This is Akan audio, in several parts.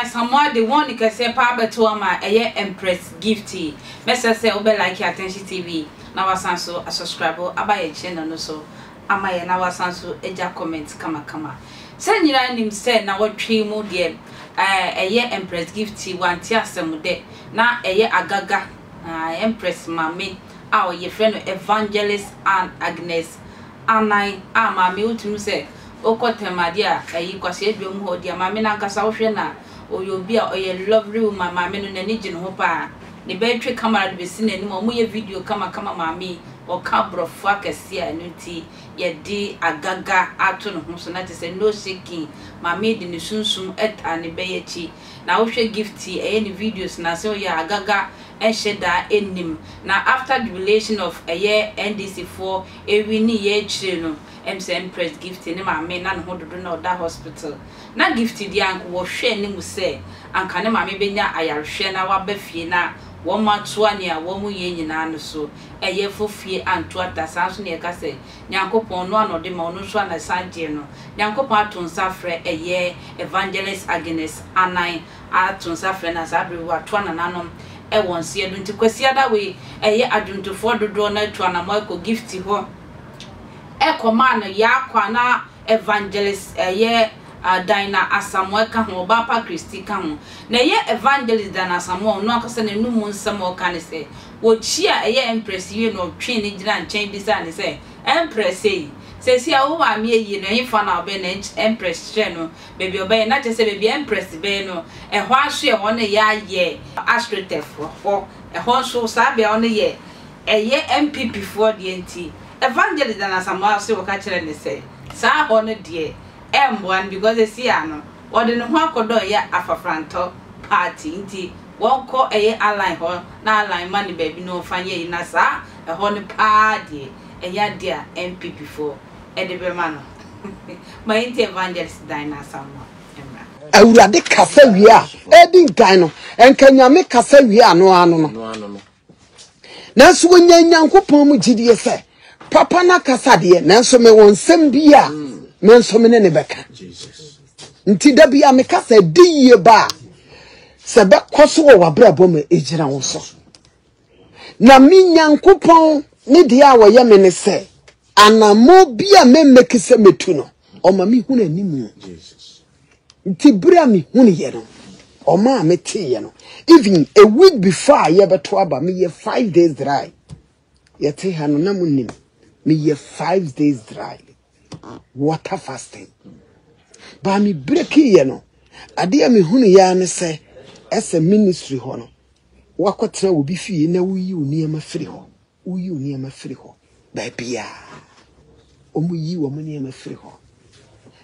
Asamoah de warning kɛseɛ paa bɛto ama ɛyɛ Empress Gifty. Mɛsrɛ sɛ wobɛ like Attention TV na wasan so asubscribe aba yɛn channel no so ama yɛn na wasan so agya comment kamakama. Sɛ nyinaa nim sɛ nawɔtwe mu deɛ ɛyɛ Empress Gifty wante asɛm dɛ na ɛyɛ Agaga Empress maame a yɛfrɛ no Evangelist Ann Agnes Anan a maame wotumi sɛ wokɔ tɛm adeɛ a ɛyi Kwasi Adua mu hɔ deɛ maame no ankasa wohwɛ no a ɔyɛ obi a ɔyɛ lovely woman maame no n'ani gye ne ho paa ne ba atwa camera de bɛsi n'anim a wɔyɛ video kamakama maame yi ɔka aborɔfo akɛseɛ a ɛno nti yɛde agaga ato ne ho so na kyerɛ sɛ no shaking maame yi de ne sunsum taa ne ba yi akyi na wohwɛ Gift yi ɛyɛ ne videos na sɛ ɔyɛ agaga ɛnhyɛ da nnim na after jubilation of ɛyɛ NDC foɔ ɛwini yɛ akyire no ɛm sɛ Empress Gifty ne maame na ne ho dodo na ɔda hospital na Gifty deɛ anka wɔhwɛ anim sɛ anka ne maame bɛnya ayarehwɛ na waba fie na wɔn atoa nea wɔn yɛ nyinaa no so ɛyɛ fo fie anto ata saa nso na yɛka sɛ Nyankopɔn ɔno a na ɔde ma ɔno nso a na ɛsan gyeɛ no Nyankopɔn ato nsa afrɛ ɛyɛ Evangelist Agnes Anan ato nsa afrɛ no a saa bere yi watoa nananom wɔ nseɛ do nti Kwasiada wei ɛyɛ adwomtofoɔ dodoɔ no atu anamɔ ɛkɔ Gifty hɔ ɛkɔmaa no Yaakwa na Evangelist ɛyɛ Dinah Asamoah ɛka ho Ɔbaapa Christy ka ho na ɛyɛ Evangelist Dinah Asamoah ɔno ankasa n'anum mu nsɛm a ɔka ne sɛ wɔkyia ɛyɛ Empress wie na ɔtwee no gyina nkyɛn bisaa no sɛ Empress ei seesei a wo maame ayie no ɛhefa na wobɛyɛ na Empress kyerɛɛ no Baabi a ɔbɛyɛ, na kyerɛ sɛ baabi a Empress bɛyɛ no, ɛhɔ ara nso yɛ hɔ no yɛayɛ Astroturf hɔ, ɛhɔ nso saa bea hɔ no yɛ ɛyɛ NPP foɔ deɛ nti Evangelist Dan Asamoah nso wɔka kyerɛɛ no sɛ saa hɔ no deɛ ɛmmoa no because seesei ara no ɔde ne ho akɔdɔ ɛyɛ Afafrantɔ party nti wɔnkɔ ɛyɛ Align hɔ na Align ma no baabi na ɔmfa nyɛ ayi na saa ɛhɔ no paa deɛ ɛnyɛ adeɛ a NPP foɔ de bɛma no. Ma yɛntie Evangelist Dinah Asamoah mmra. Awurade kasa wie a, ɛdi nkan no, nka Nyame kasa wie a no ano no. Nanso wɔnya Nyankopɔn mu gyidie sɛ, papa no akasa deɛ, nanso mewɔ nsɛm bi a me nso me ne ne bɛka. Nti da bi a meka sɛ di yie ba a, sɛ bɛkɔ so wɔ w'abrabɔ mu ɛgyina wo so. Na me Nyankopɔn ne deɛ a wɔyɛ me ne sɛ, Anammɔn bi a memmɛki sɛ mɛtu no, ɔma mehunu animu. Nti berɛ a mehunuiɛ no, ɔma a meteeɛ no, even a week before a yɛbɛto aba, meyɛ 5 days dry. Yɛte ha no na monim, meyɛ 5 days dry, water fasting. Baa me breakiiɛ no, adeɛ a mehunuiɛ ara ne sɛ, ɛsɛ ministry hɔ no, wakɔtena obi fie na woyi wo nneɛma firi hɔ. Woyi wo nneɛma firi hɔ baabiara. Wɔyi wɔn nneɛma firi hɔ.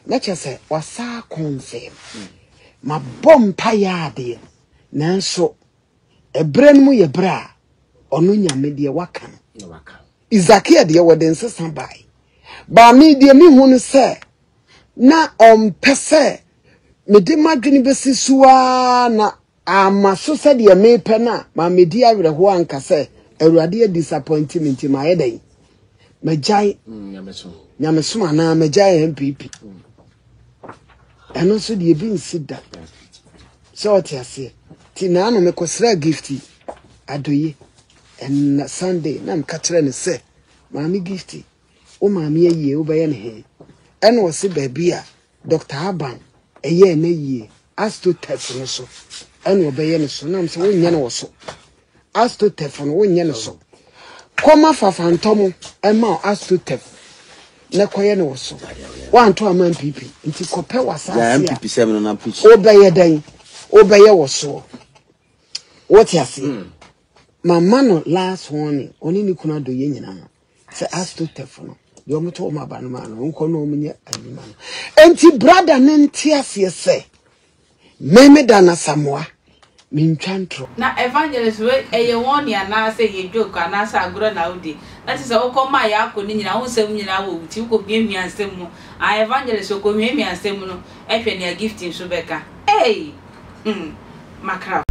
Na kyerɛ sɛ wasa confirm. Mabɔ mpaeɛ adeɛ nanso ɛberɛ no mu yɛ berɛ a ɔno Nyame deɛ waka no. Isakia deɛ wɔde nsesa bae. Baame deɛ mehu no sɛ na ɔmpɛ sɛ mede m'adwene bɛsi so ara na Amma so sɛdeɛ mepɛ no a, mammɛdi awerɛhoɔ anka sɛ, Awurade adisapɔinte me nti mayɛ dɛn? Magyae nyamesom anaa magyae NPP. Ɛno nso deɛ ebi nsi da. Sɛ ɔte aseɛ. Nti naano mekɔsraa Gifty Adoye ɛnna Sunday na meka kyerɛ no sɛ, Maame Gifty, wo maame ayie wobɛyɛ ne he? Ɛna ɔse baabi a Doctor Aban ɛyɛɛ n'ayie Astotef no so ɛna ɔbɛyɛ ne so nam sɛ wonyɛ no wɔ so Astotef no wonyɛ no so kɔma fafantɔ mo ɛma Astotef na kɔyɛ no wɔ so wanto ama NPP nti kɔpɛ w'asase a wobɛyɛ dɛn wobɛyɛ wɔ soɔ wote aseɛ mama no last warning ɔne ne kunu adɔyɛ nyinaa sɛ Astotef no deɛ wɔn to wɔn aba no maa no nkɔ na wɔn nyɛ adwuma no nti brada ne nte aseɛ sɛ mɛmɛ da na samoa mentwa ntorɔ. Na evangelist wei ɛyɛ wɔn anaasɛ ɛyɛ joke anaasɛ agorɔ na wodi na kyerɛ sɛ wokɔ maa yɛakɔ no nyinaa wo nsɛm nyinaa wɔ wo ti wokɔ huahua nsɛm mu ah evangelist ɔkɔ huahua nsɛm mu no ɛhwɛ nea gift nso bɛka ei hmm makra.